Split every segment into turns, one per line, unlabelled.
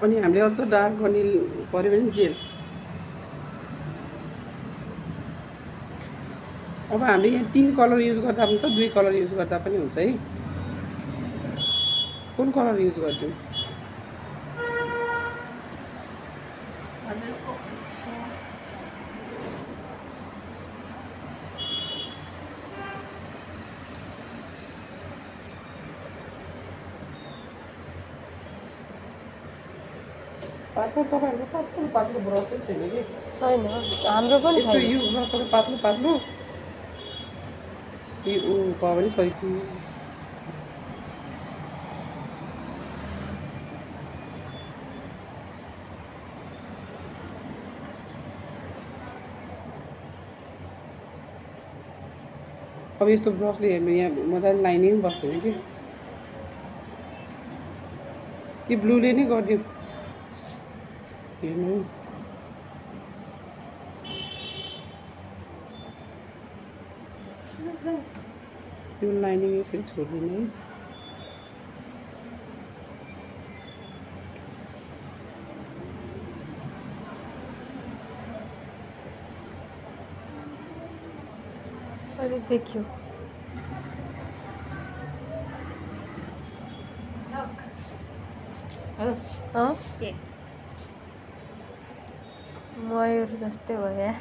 अनि हामीले अझ डार्क गर्ने पर्यो भने जेल। अब हामीले यहाँ 3 कलर युज गर्दा पनि हुन्छ, 2 कलर युज गर्दा पनि हुन्छ है। कुन कलर युज गर्छौँ? पातलो तपाईँहरूको पातलो पातलो ब्रसै छैन कि?
छैन, हाम्रो पनि
यस्तो
छैन।
यो ब्रसहरू पातलो पातलो यो भयो भने सही। अब यस्तो ब्रसले हेर्नु यहाँ मजाले लाइनिङ बस्दैन कि ब्लूले नै गरिदिउँ हेर्नु। यो लाइनिङ यसरी छोडिदिने है।
अहिले देखियो। मयूर जस्तै भयो।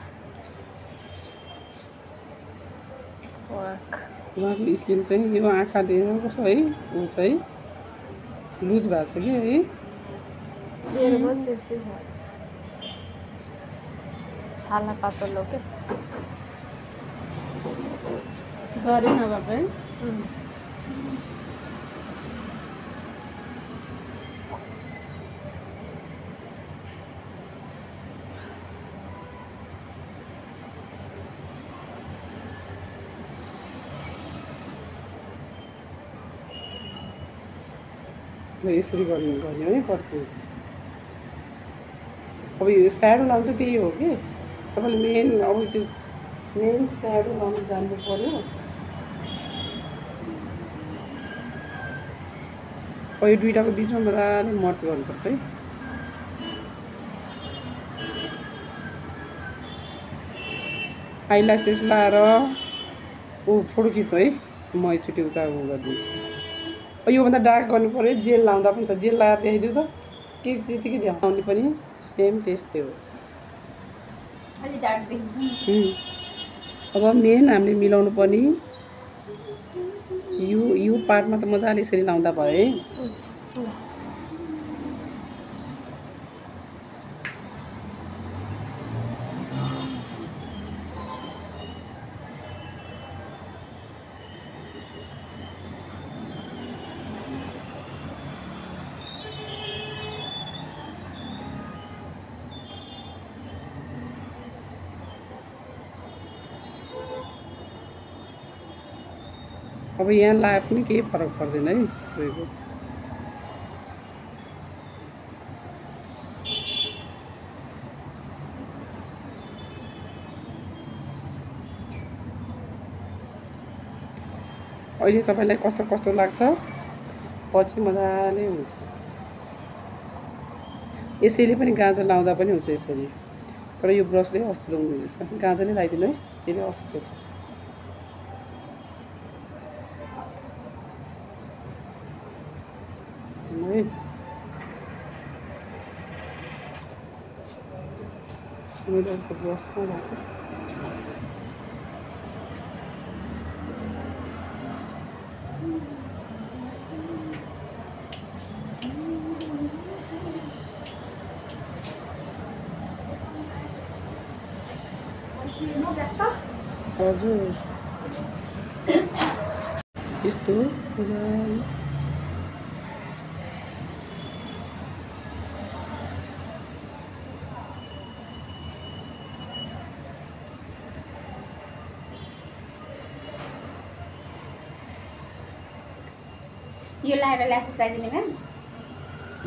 उहाँको स्किन चाहिँ यो आँखा देख्नु कस्तो है, ऊ चाहिँ लुज भएको छ कि है।
मेरो पनि त्यस्तै छ, छाला पातलो क्या।
गरे नगर्दा है। यसरी गर्ने है कर्पुस। अब यो स्याडो लाउनु त त्यही हो कि तपाईँले अब त्यो मेन स्याडो लाउनु जान्नु पर्यो। अब यो दुइटाको बिचमा मजाले मर्च गर्नुपर्छ है। आइल्यासेस लाएर फोटो खिच्नु है। म एकचोटि उता गरिदिन्छु। योभन्दा डार्क गर्नु पर्यो, जेल लाउँदा पनि छ। जेल लाएर देखाइदिउँ त के त्यतिकै देखाउने पनि सेम त्यस्तै हो। अब मेन हामीले मिलाउनु पर्ने यो पार्टमा त मजाले यसरी लाउँदा भयो है। अब यहाँ लाए पनि केही फरक पर्दैन है तपाईँको। अहिले तपाईँलाई कस्तो कस्तो लाग्छ, पछि मजाले हुन्छ। यसैले पनि गाजर लाउँदा पनि हुन्छ यसरी, तर यो ब्रसले असिलो हुँदैछ। गाजरले लगाइदिनु है, त्यसले असिलो छ। मेरो अर्को ब्रस कहाँ भएको? हजुर यस्तो
यो लाएर ल्यासेस लगाइदिने म्याम।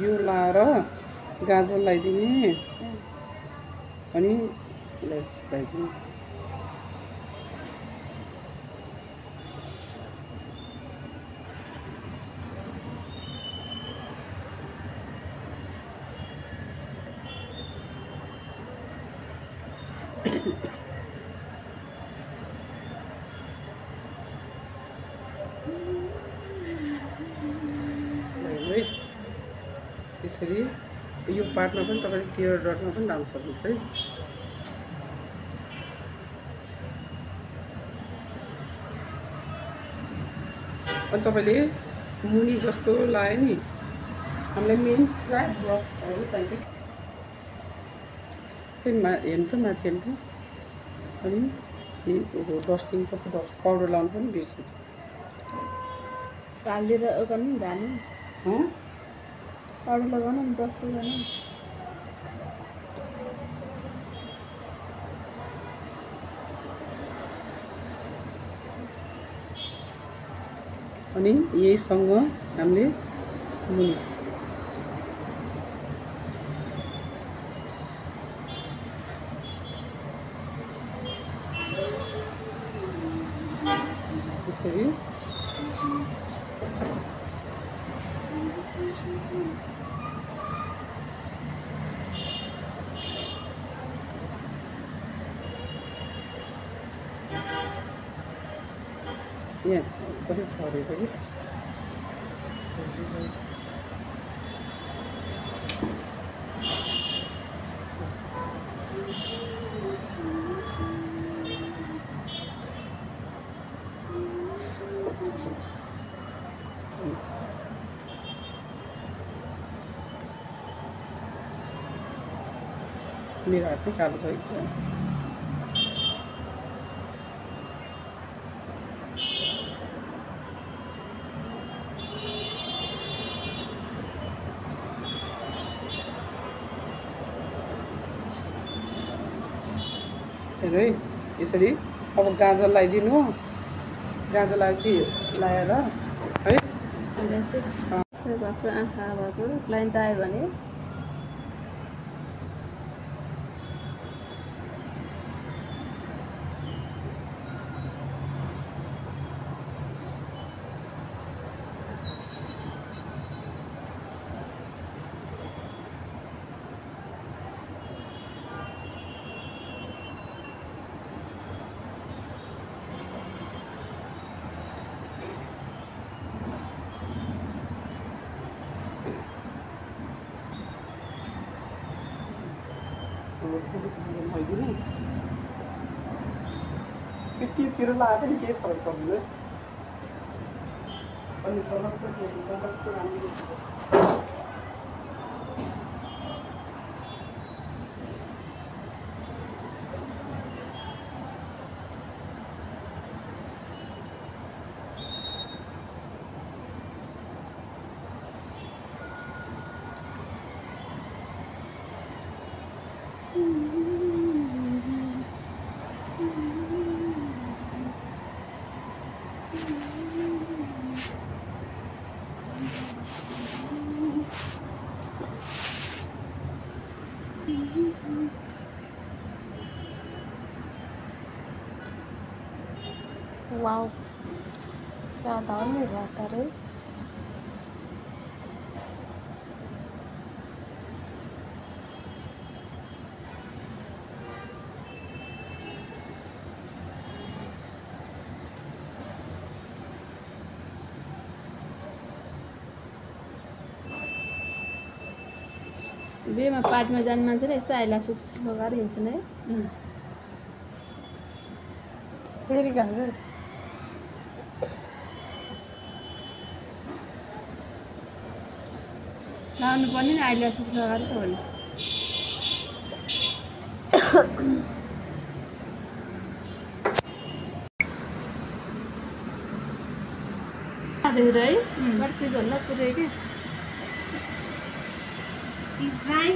यो लाएर गाजर लगाइदिने अनि ल्यास लगाइदिने। है यसरी यो पार्टमा पनि तपाईँले टियर डटमा पनि लाउन सक्नुहुन्छ है। अनि तपाईँले मुनि जस्तो लायो नि हामीलाई मेन प्राइस ब्रसहरू चाहिन्छ। हेर्नु त माथि हेर्नु त। अनि डस्टिङ पाउडर लाउनु पनि बिर्सेछ।
हालेर गर्नु नि जानु पाउडर लगाउनु नि ब्रस लगाउनु।
अनि यहीसँग हामीले मुनि यसरी यहाँ कति छ रहेछ कि मेरो हात नै कालो छ कि हेर्नु है यसरी अब गाजर लगाइदिनु। गाजर लगाएपछि लगाएर है
भएको आँखा भएको क्लाइन्ट आयो भने
भइदिनु यतितिर लगाए पनि केही फरक पर्दैन। अनि
वाओ क्या दाम है रहता रे। बिहेमा पार्टीमा जाने मान्छेले यस्तो आइलासेस लगाएर हिँड्छन् है।
फेरि गाजर
लाउनु पर्ने नि आइलासेस लगाएर त होला। है बट पिज होला पुरै के
डिजाइन